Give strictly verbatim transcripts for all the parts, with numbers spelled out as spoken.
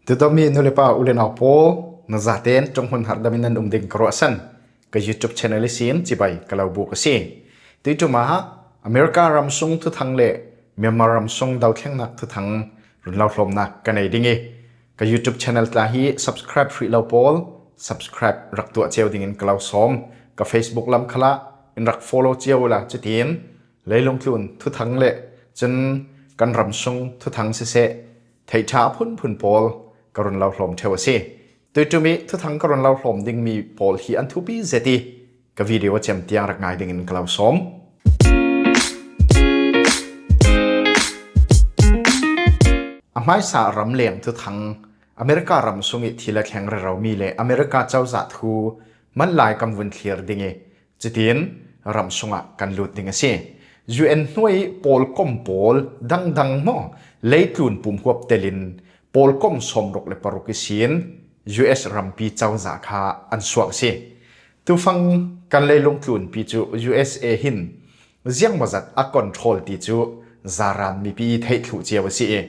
Tutomi nulepa ulenau Paul, na zaten tung hun hardamin nan umding karuasan, ka YouTube channel isin cibai kalau buk si. Tuituma, America ramsung tuthang le Myanmar ramsung dauthengnak tuthang runlau hlomnak ka nei dingi. Ka YouTube channel tla hi subscribe hrih lo Paul, subscribe raktuah ceu dingin kalau som, ka Facebook lam khala in rak follow ceu la citin, leilung tlun thuthang le cun kan ramsung thuthang siseh, theihṭha phunphun pawl ka run lo hlawm ṭheu a si. Tuitumi thuthang ka run lo hlawm dingmi pawl hi an thupi zet i ka video a cem tiang rak ngai dingin ka lo sawm. A hmaisa ramleng thuthang America ramsung i thil a thleng reromi le America cozah thu manlai kan vun thlir ding i, cutin ramsungah kan lut ding a si. U N hnuai pawlkom pawl dangdang maw, leitlun pumhuap telin pawlkom sawmruk le paruk ihsin U S rampi cozah kha an suak a si. Tufang kan leilung tlunpi cu U S A hin ziangmawzat a control ti cu zaran mipi theih thluh cio a si i,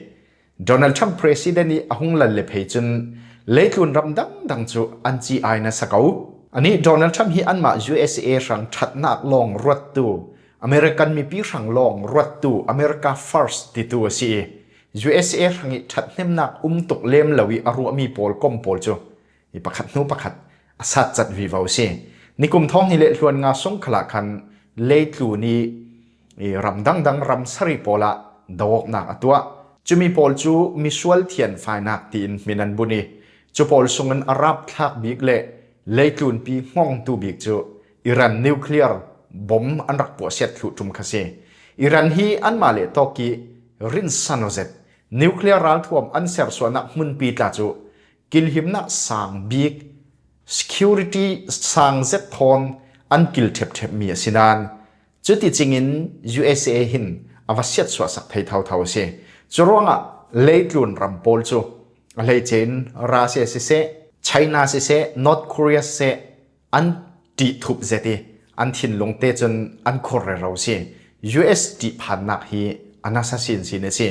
Donald Trump President i a hung lal le phei cun leitlun ram dangdang cu an ci ai nasa ko. Anih Donald Trump hi anmah U S A hrang ṭhatnak lawng ruattu, American mipi hrang lawng ruattu, America First titu a si i, U S A hrang i ṭhathnemnak um tuk lem lo i a ruahmi pawlkom pawl cu i pakhat hnu pakhat a satcat vivo a si. Nikum thawng hnih le hluan nga sung khalah khan leitlun i, i ram dangdang ram sarih pawlah do-awknak a tuah. Cumi pawl cu misual thianfainak tiin hmin an bun i, cu pawl sungin a rapthlak bik le leitlunpi hngawngtu bik cu Iran nuclear bom an rak puahsiat thluh ṭum kha si. Iran hi anmah le tawk i rinsan aw zet, nuclear ralthuam an sersuahnak hmunpi tla cu kilhimnak sang bik, security sang zet thawn an kil ṭhepṭhepmi a si nain, cuticingin U S A hin a va siatsuahsak thei thotho a si. Curuangah leitlun ram pawl cu a hleice in Russia siseh, China siseh, North Korea siseh, an ṭihthup zet i an thinlung te cun an khur rero si. U S ṭihphannak hi a nasa sinsin a si.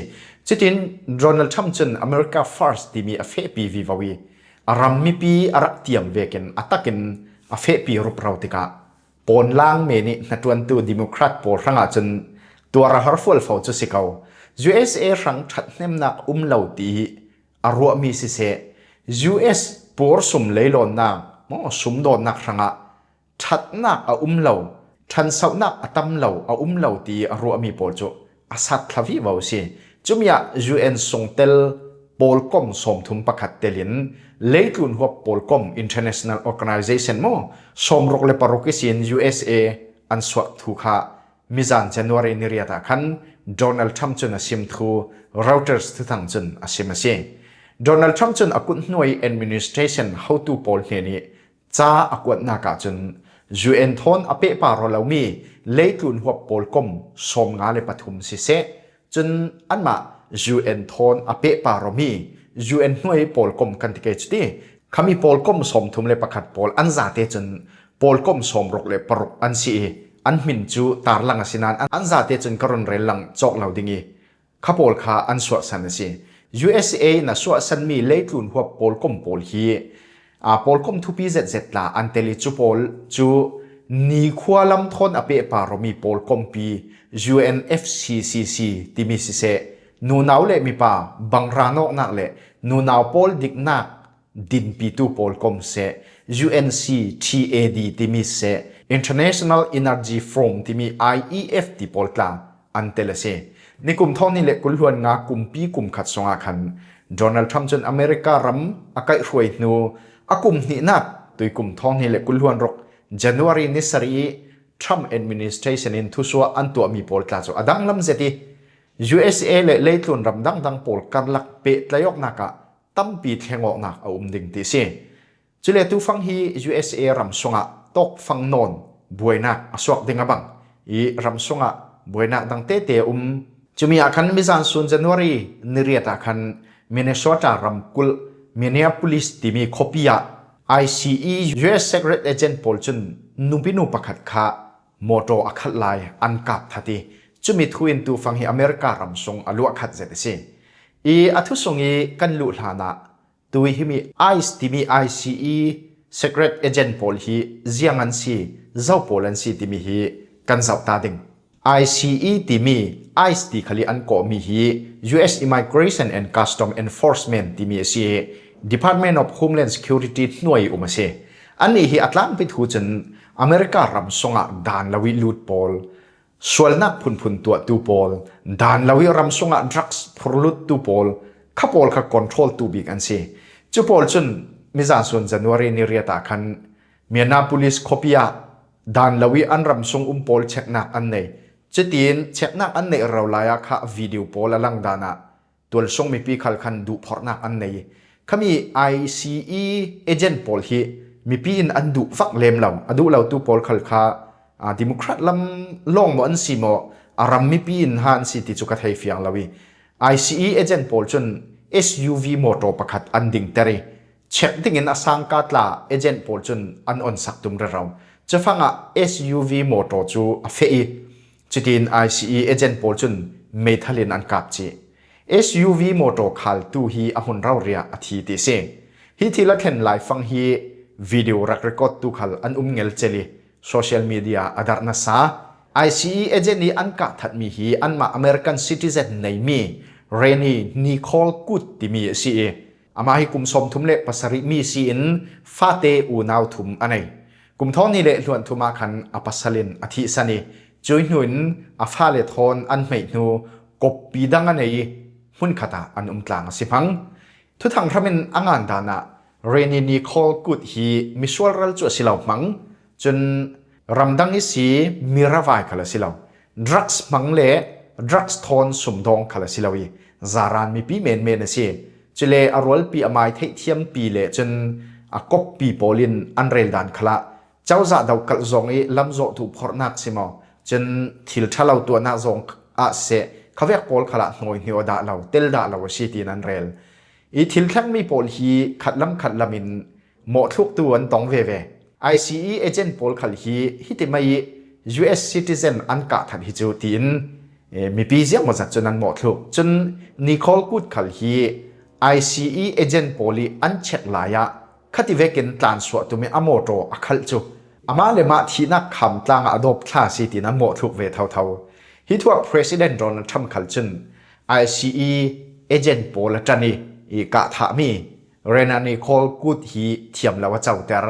Cutin Donald Trump cun America First timi a fehpi vivo i a ram mipi a rak tiam vekin a takin a fehpi rupro tikah pawnlang men i hnaṭuantu Democrat pawl hrangah cun tuar a har fualfo cu si ko. U S A hrang ṭhathnemnak um lo ti a ruahmi siseh, U S puar sum leilawnnak maw, sumdawnnak hrangah ṭhatnak a um lo, ṭhansohnak a tam lo, a um lo ti a ruahmi pawl cu a sat thla vivo a si. Cumi ah U N sungtel pawlkom sawmthum pakhat telin leitlun huap pawlkom, international organization maw, sawmruk le paruk ihsin U S A an suak thu kha mizan January ni riat ah khan Donald Trump cun a sim thu Reuters thuthang cun a sim a si. Donald Trump cun a kut hnuai administration hotu pawl hnen i ca a kuatnak ahcun U N thawn a pehpar aw lomi leitlun huap pawlkom sawmnga le pathum siseh, cun anmah U N thawn a pehpar awmi U N hnuai pawlkom kan ti kei cuti, khami pawlkom sawmthum le pakhat pawl an zate cun pawlkom sawmruk le paruk an si i, an hmin cu tarlang a si nain an zate cun ka run rel lang cawk lo ding i, kha pawl kha an suahsan a si. U S A in a suahsanmi leitlun huap pawlkom pawl hi, aa, pawlkom thupi zetzet tla an tel i, cu pawl cu nikhua lam thawn a pehpar awmi pawlkompi U N F C C C timi siseh, nunau le mipa bangran awknak le nunau pawl diknak dinpitu pawlkom seh, U N C T A D timi seh, International Energy Forum timi I E F ti pawl tla an tel a si. Nikum thawng hnih le kul hluan nga kumpi kum khat sungah khan Donald Trump cun America ram a kaihhruai hnu a kum hnihnak tuikum thawng hnih le kul hluan ruk January ni sarih i Trump administration in thusuah an tuahmi pawl tla cu a danglam zet i, U S A le leitlun ram dangdang pawl karlak pehtlai awknak ah tampi thleng awknak a um ding ti a si. Cule tufang hi U S A ram sungah tawkfang nawn buainak a suak ding a bang i, ram sungah buainak dang tete a um. Cumi ah khan mizan sun January ni riat ah khan Minnesota ramkulh Minneapolis timi khuapi ah I C E U S Secret Agent pawl cun nupinu pakhat kha mawtaw a khalh lai an kap that i, cumi thu in tufang hi America ram sung a luah khat zet a si. I a thu sung i kan luh hlan ah Tui himi ICE timi ICE secret agent pawl hi ziang an si, zo pawl an si timi hi kan zoh ta ding. ICE timi, ICE ti khali an kawhmi hi US Immigration and Custom Enforcement timi a si, Department of Homeland Security hnuai um a si. Annih hi a tlangpi thu cun America ram sungah dan lo ih lut pawl, sualnak phunphun tuahtu pawl, dan lo ih ram sungah drugs phurluttu pawl, kha pawl kha control tu bik an si. Cu pawl cun mizan sun January ni riat ah khan Minneapolis khuapi ah dan lo ih an ram sung um pawl cheknak an nei. Cutin cheknak an neih rau lai ah kha video pawl a lang dan ah tualsung mipi khal khan duhphorhnak an nei. Khami ICE agent pawl hi mipi in an duh vak lem lo, a duh lotu pawl khal kha, aa, Democrat lam lawng maw an si maw, a ram mipi in ha an si ti cu ka thei fiang lo ih, ICE agent pawl cun SUV motor pakhat an dingter ih, chek dingin a sangka tla agent pawl cun an onsak tum rero. Cufangah SUV motor cu a feh ih, cutin ICE agent pawl cun meithal in an kap cih. SUV motor khaltu hi a hmun rori ah a thi ti si. Hi thil a thlen laifang hi video rak record tu khal an um ngelcel ih social media a darh nasa. ICE agent ih an kah thatmi hi anmah American citizen neimi Renny Nicole Good timi a si ih, amah hi kum sawmthum le pasarih mi si in fate unau thum a nei. Kum thawng hnih le hluan thum ah khan a pasal in a thihsan ih, cuih hnu in a fale thawn an hmeih hnu koppi dang a nei ih, hmunkhat ah an um tlang a si hmang. Thuthang hram in a ngan dan ah Renny Nicole Good hi misual ral cu a si lo hmang. Cun ramdang ihsi mi ravai khal a si lo. Drugs hmang le drugs thawn sumdawng khal a si lo ih, zaran mipi menmen a si. Cule a rualpi a mai theihthiampi le cun a koppi pawl in an rel dan khalah cozah dokalh zong ih lamzawh duhphorhnak si maw, cun thil ṭha lo tuahnak zong ah siseh, khavek pawl khalah hnawi hnih aw dah lo, tel dah lo a si tiin an rel. Ih thil thlengmi pawl hi khatlam khatlam in mawhthluktu an tong veve. ICE agent pawl khal hi hiti mai ih US citizen an kah that hi cu tiin, eh, mipi ziangmawzat cun an mawhthluk. Cun Nicole Good khal hi ICE agent pawl ih an chek lai ah khati vekin tlansuah tum ih a mawtaw a khalh cu amah le mah thihnak kham tlang ah a dawp thla a si tiin an mawhthluk ve thotho. Hi thu ah President Donald Trump khal cun ICE agent pawl a ṭan ih, ih kah thahmi Renny Nicole Good hi thiam lo a coter.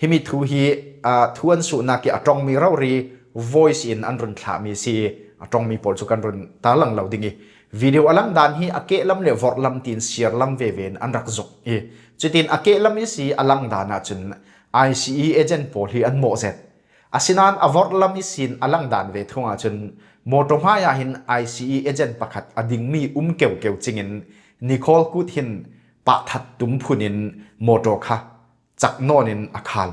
Himi thu hi, aa, thu an suhnak ih a ṭongmi rori voice in an run thlahmi a si ih, a ṭongmi pawl cu kan run tarlang lo ding ih, video a lang dan hi a kehlam le vorhlam tiin siarlam veve in an rak zuk ih, cutin a kehlam ihsi a lang dan ahcun ICE agent pawl hi an mawh zet. Asinain a vorhlam ihsin a lang dan ve thung ahcun mawtaw hmai ah hin ICE agent pakhat a dingmi um keukeu cingin Nicole Good hin pahthat tum phun in mawtaw kha cak nawn in a khal.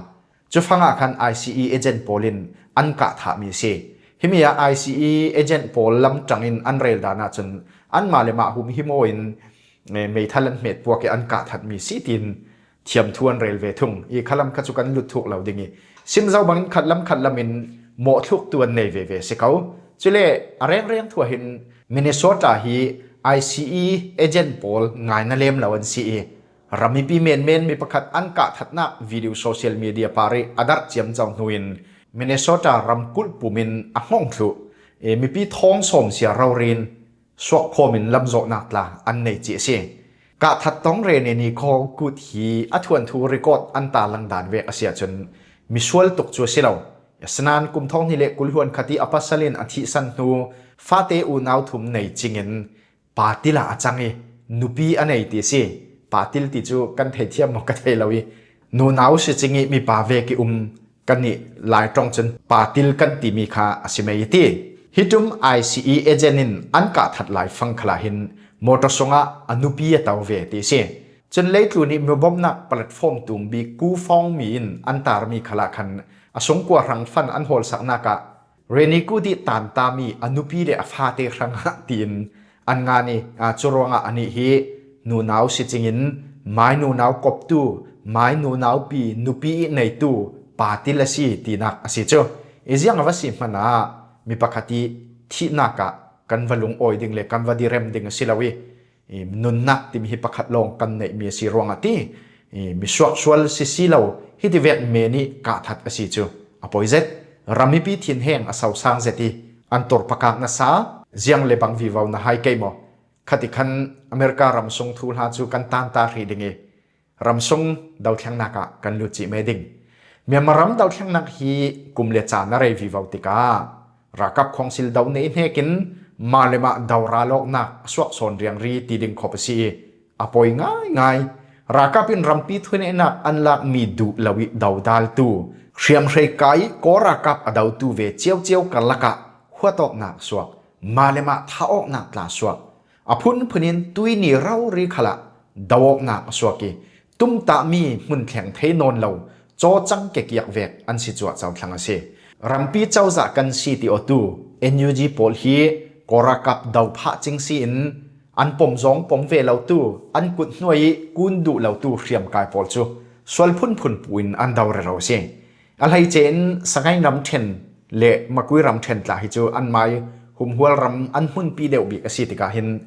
Cufangah khan ICE agent pawl in an kah thahmi a si. Himi ah ICE agent pawl lamṭang in an rel dan ahcun anmah le mah humhim aw in, eh, meithal an hmet puak ih an kah thatmi a si tiin thiamthu an rel ve thung ih, khalam kha cu kan lut thuk lo ding ih, sim zo bangin khatlam khatlam in mawhthluktu an nei veve a si ko. Cule a rengreng thu ah hin Minnesota hi ICE agent pawl ngaina lem lo an si ih, ram mipi menmen mi pakhat an kah thatnak video social media par ih a darh ciamco hnu in Minnesota ramkulh pum in a hngawng thluh, eh, mipi thawng sawm sia rori in suakkhawm in lamzawhnak tla an nei cih a si. Kah that tong Renny Nicole Good hi a thuanthu record an tarlang dan vek a si ahcun misual tuk cu a si lo. Asinain kum thawng hnih le kul hluan khat ih a pasal in a thihsan hnu fate unau thum nei cingin patil ah a cang ih nupi a nei ti a si. Patil ti cu kan theithiam maw ka thei lo ih, nunau si cing ih mipa vek ih um, kannih Lai ṭong cun patil kan timi kha a si mei ih ti. Hi ṭum ICE agent in an kah that laifang khalah hin mawtaw sungah a nupi a to ve ti a si. Cun leitlun ih mibawmhnak platform tum bik GoFundMe in an tarmi khalah khan a sungkua hrang fund an hawlsaknak ah Renny Good ih tantami a nupi le a fate hrangah tiin an ngan ih, aa, cu ruangah anih hi nunau si cingin mai nunau koptu, mai nunaupi nupi ih neitu patil a si tinak a si cu. Ih ziang a va si hmanh ah mi pakhat ih thihnak ah kan va lungawi ding le kan va direm ding a si lo ih, i, nunnak timi hi pakhat lawng kan neih mi a si ruangah ti, i, mi suaksual sisi lo hiti vek me nih kah that a si cu a poi zet. Ram mipi thinheng a sosang zet i an tur pakak nasa ziang le bang vivo na hai kei maw? Khati khan America ram sung thuhla cu kan tanta hrih ding i, ram sung dothlengnak ah kan lut cih me ding. Myanmar ram dothlengnak hi kum le ca na rei vivo tikah ralkap khawngsil do nei hnekin mah le mah do ral awknak a suak sawn riangri ti ding khop a si i, a poi ngaingai. Ralkap in rampi thuneihnak an lakmi duh lo i dodaltu hriamhrei kai kaw ralkap a dotu ve ciocio karlak ah huat awknak a suak, mah le mah thah awknak tla a suak. A phunphun in tuini rori khalah do awknak a suak i, tumtahmi hmun thleng thei nawn lo cawcang kekiak vek an si cuahco thlang a si. Rampi cozah kan si ti awtu N U G pawl hi kaw ralkap do phah cing si in an pom zawng pom ve lotu, an kut hnuai i kun duh lotu hriamkai pawl cu sual phunphun pu in an do rero a si. A hleice in Sagaing ramṭhen le Makui ramṭhen tla hi cu anmai humhual ram an hmunpi deuh bik a si tikah hin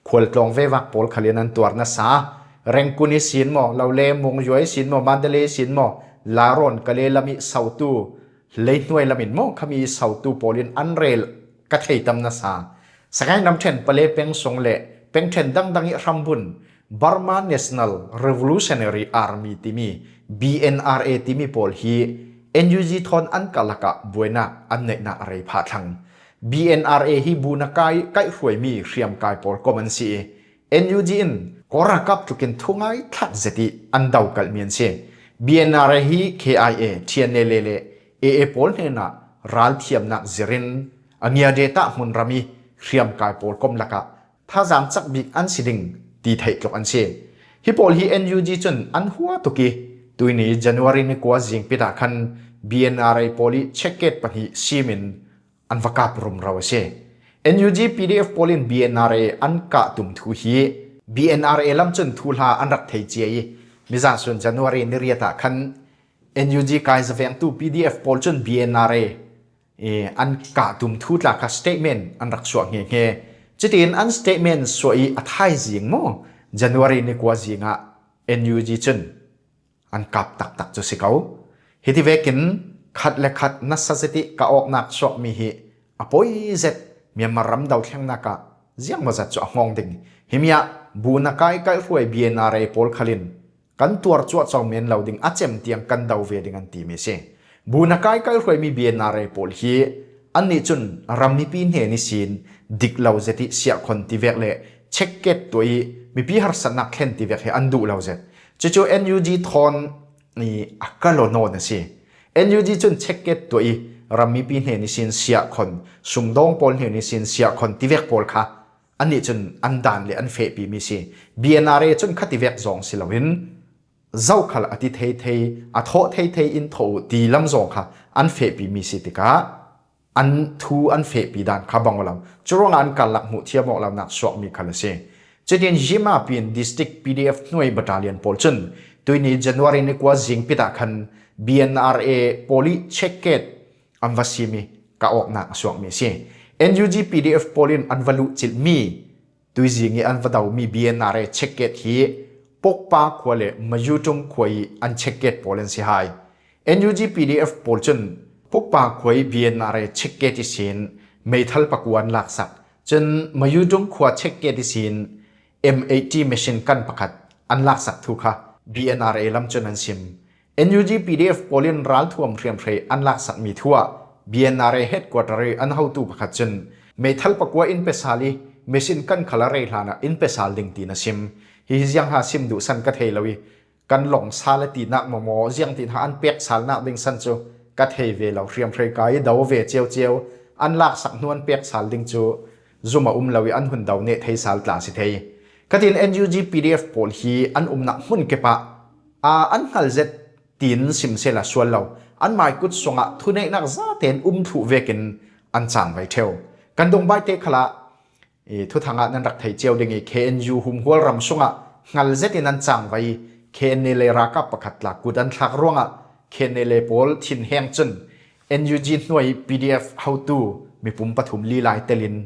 khualtlawng vevak pawl khal in an tuar nasa. Rengkun ihsin maw, lole Mungzua ihsin maw, Mandalay ihsin maw, Larawn Kale lam i sotu, leihnuai lam in maw, khami i sotu pawl in an rel ka thei tam nasa. Sagaing ramṭhen Pale peng sung le peng ṭhen dangdang i hrambun Burma National Revolutionary Army timi, B N R A timi pawl hi N U G thawn an karlak ah buainak an neihnak a rei phah thlang. B N R A hi bu na kai kaihhruaimi hriamkai pawl kom an si i, N U G in kaw ralkap tlukin thungai thlak zet i an do kalhmi an si. B N R A hi K I A, T N L A le A A pawl hnenah ralthiamnak zir in a ngiadet ah hmunram i hriamkai pawl kom lakah thazaang cak bik an si ding ti theih tluk an si. Hi pawl hi N U G cun an hua tuk i, tuini January ni kua zingpit ah khan B N R A pawl i checkgate pahnih sim in an va kap rumro a si. N U G P D F pawl in B N R A an kah tum thu hi B N R A lam cun thuhla an rak thei cia i, mizan sun January ni riat ah khan N U G kai zavengtu P D F pawl cun B N R A i an kah tum thu tla kha statement an rak suah hngehnge. Cutin an statement suah i a thaizing maw, January ni kua zing ah N U G cun an kap taktak cu si ko. Hiti vekin khat le khat nasa zet i kah awknak suakmi hi a poi zet. Myanmar ram dothlengnak ah ziangmawzat cu a hngawng ding. Himi ah bu na kai kaihhruai B N R A pawl khal in kan tuar cuahco men lo ding a cem tiang kan do ve ding an timi si. Bu na kai kaihhruaimi B N R A pawl hi annih cun ram mipi hnen ihsin dik lo zet i siahkhon tivek le checkgate tuah i mipi harsatnak thlen tivek hi an duh lo zet. Cucu N U G thawn i a kalo nawn a si. N U G cun checkgate tuah i ram mipi hnen ihsin siahkhon, sumdawng pawl hnen ihsin siahkhon tivek pawl kha annih cun an dan le an fehpimi si. B N R A cun khativek zawng si loin zokhal a ti thei thei, a thawh thei thei in thawh uh ti lam zawng kha an fehpimi si tikah an thu an fehpi dan kha bang aw lo. Curuangah an karlak hmuh thiam awk lonak suakmi khal a si. Cutin Jima Pin District P D F hnuai battalion pawl cun tuini January ni kua zingpit ah khan B N R A pawl i checkgate an va simi kah awknak a suakmi a si. N U G P D F pawl in an va luhcilhmi tuizing i an va domi B N R A checkgate hi Pokpa khua le Mayutung khua i an checkgate pawl an si hai. N U G P D F pawl cun Pokpa khua i B N R A checkgate ihsin meithal pakua an laksak. Cun Mayutung khua checkgate ihsin M eighty machine gun pakhat an laksak thu kha B N R A lam cun an sim. N U G P D F pawl in ralthuam hriamhrei an laksakmi thu ah B N R A headquarter i an hotu pakhat cun meithal pakua in pe sal i machine gun khal a rei hlan ah in pe sal ding tiin a sim. Hi hi ziang ha sim duhsan ka thei lo i kan long sal a tinak mamaw ziang tin ha an pek salnak ding san cu ka thei ve lo. Hriamhrei kai i do ve ciocio, an laksak hnu an pek sal ding cu zum a um lo i an hun do neh thei sal tla si thei. Khatin N U G P D F pawl hi an umnak hmun kipah aa an hngal zet tiin sim sehla sual lo. Anmai kut sungah thuneihnak zaten um thluh vekin an cangvai ṭheu. Kan dongbaite khalah i thuthang ah nan rak thei cio ding i K N U humhual ram sungah hngal zetin an cangvai i K N L A ralkap pakhat tla kut an thlak ruangah K N L A pawl thinheng cun N U G hnuai P D F hotu mipum pathum li lai telin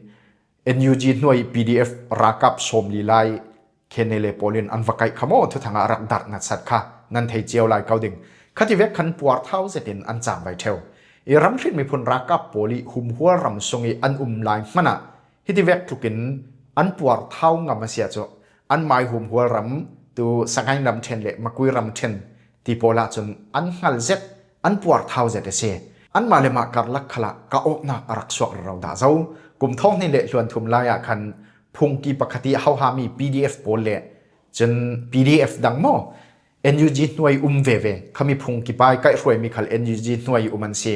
N U G hnuai P D F ralkap sawmli lai K N L A pawl in an va kaih kha maw, thuthangah a rak darh natsat kha nan thei cio lai ko ding. Khativek khan puarthau zetin an cangvai theu. I ramhrin miphun ralkap pawl i humhual ram sung i an um lai hmanah hitivek tlukin an puarthau ngam a sia cu, an mai humhual ram tu Sagaing ramṭhen le Makui ramṭhen ti pawl ahcun an hngal zet, an puarthau zet a si. Anmah le mah karlak khalah ka awknak a rak suak rero dah zo. Kum thawng hnih le hluan thum lai ah khan phungki pakhat i hohami P D F pawl le cun P D F dang maw, N U G hnuai um veve khami phungki pai kaihhruaimi khal N U G hnuai um an si.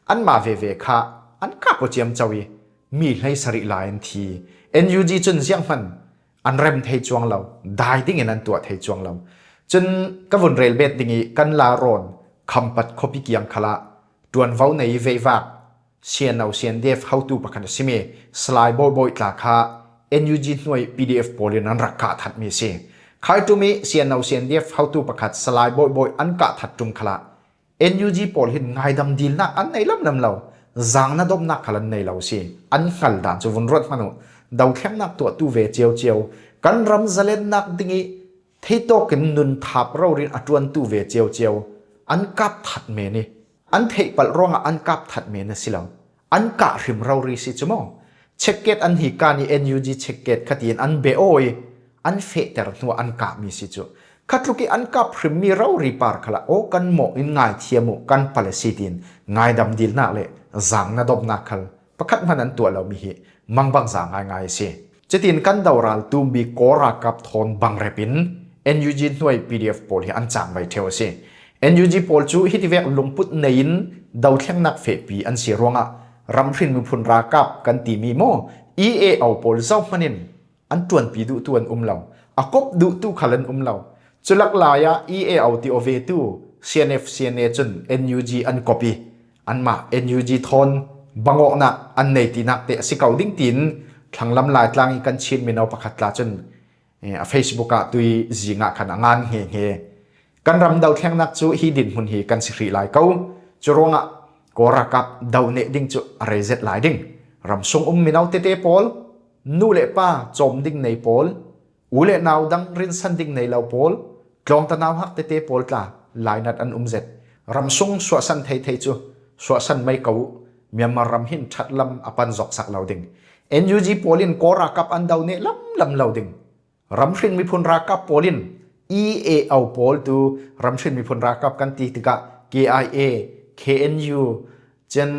Anmah veve kha an kap aw ciamco i mi hleisarih lai an thi. N U G cun zianghman an rem thei cuang lo, dai dingin an tuah thei cuang lo. Cun ka vun rel bet ding i kan Larawn Khampat khuapi kiang khalah ṭuanvo nei veivak C N O C N D F hotu pakhat a simi Salai Bawibawi tla kha N U G hnuai P D F pawl in an rak kah thatmi a si. Khaiṭum i C N O C N D F hotu pakhat Salai Bawibawi an kah that ṭum khalah N U G pawl hin ngaidam dilnak an nei lamlam lo, zangna dopnak khal an nei lo si. An hngal dan cu vun ruat hmanh uh, dothlengnak tuahtu ve cio cio, kan ram zalennak ding i theitawk in nun thap rori in a ṭuantu ve cio cio, an kap that men i, an theih palh ruangah an kap that men a si lo. An kah hrim rori si cu maw? Checkgate an hi kan i N U G checkgate kha tiin an beh aw i an fehter hnuah an kahmi si cu. Khatluk i an kap hrimmi rori par khalah aw kan mawh in ngaithiam uh kan pal a si tiin ngaidam dilnak le zangna dopnak khal pakhat hmanh an tuah lomi hi mangbangza ngaingai a si. Cutin kan doral tumbi Kawl ralkap thawn bangrep in N U G hnuai P D F pawl hi an cangvai theu a si. N U G pawl cu hitivek lungput nei in dothlengnak fehpi an si ruangah ramhrin miphun ralkap kan timi maw, E A O pawl zohman in an ṭuanpi duhtu an um lo, a kop duhtu khal an um lo. Cu lak lai ah E A O ti aw vetu C N F C N A cun N U G an kop i anmah N U G thawn bangawknak an nei tinak te a si ko ding tiin thlanglam Laitlang i kan Chin mino pakhat tla cun, eh, a Facebook ah tui zingah khan a ngan hngehnge. Kan ram dothlengnak cu hi dinhmun hi kan si hrih lai ko. Cu ruangah Kawl ralkap do neh ding cu a rei zet lai ding. Ramsung um mino tete pawl, nu le pa cawm ding nei pawl, u le nau dang rinsan ding nei lo pawl, tlawngta nauhak tete pawl tla lainat an um zet. Ramsung suahsan thei thei cu suahsan mai ko uh. Myanmar ram hin ṭhatlam a pan zoksak lo ding. N U G pawl in Kawl ralkap an do neh lamlam lo ding. Ramhrin miphun ralkap pawl in E A O pawl tu ramhrin miphun ralkap kan ti tikah K I A, K N U, cun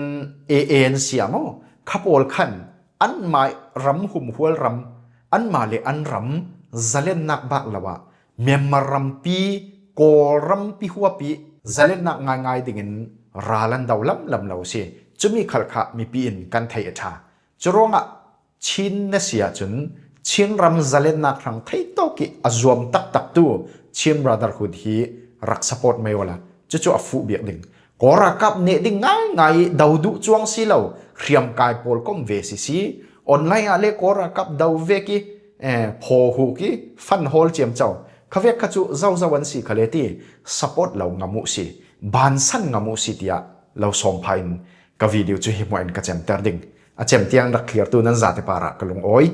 A A N C ah maw, kha pawl khan anmah ram humhual ram, anmah le an ram zalennak bak lo ah Myanmar rampi, Kawl rampi huapi zalennak ngaingai dingin ral an do lamlam lo si. Cumi khal kha mipi in kan theih a ṭha. Curuangah Chin na si ahcun Chin ram zalennak hrang theitawk i a zuam taktaktu Chin Brotherhood hi rak support mai awla cucu a fuh biak ding. Kawl ralkap neh ding ngaingai i do duh cuang si lo, hriamkai pawl kom ve sisi, online ah le Kawl ralkap do vek i, eh, phaw huk i fan hawl ciamco kha vek kha cu zozo an si khale ti support lo ngam uh si, bansan ngam uh si tiah lo sawm pha in ka video cu hi hmuah in ka cemter ding. A cem tiang rak thlirtu nan zate parah ka lungawi.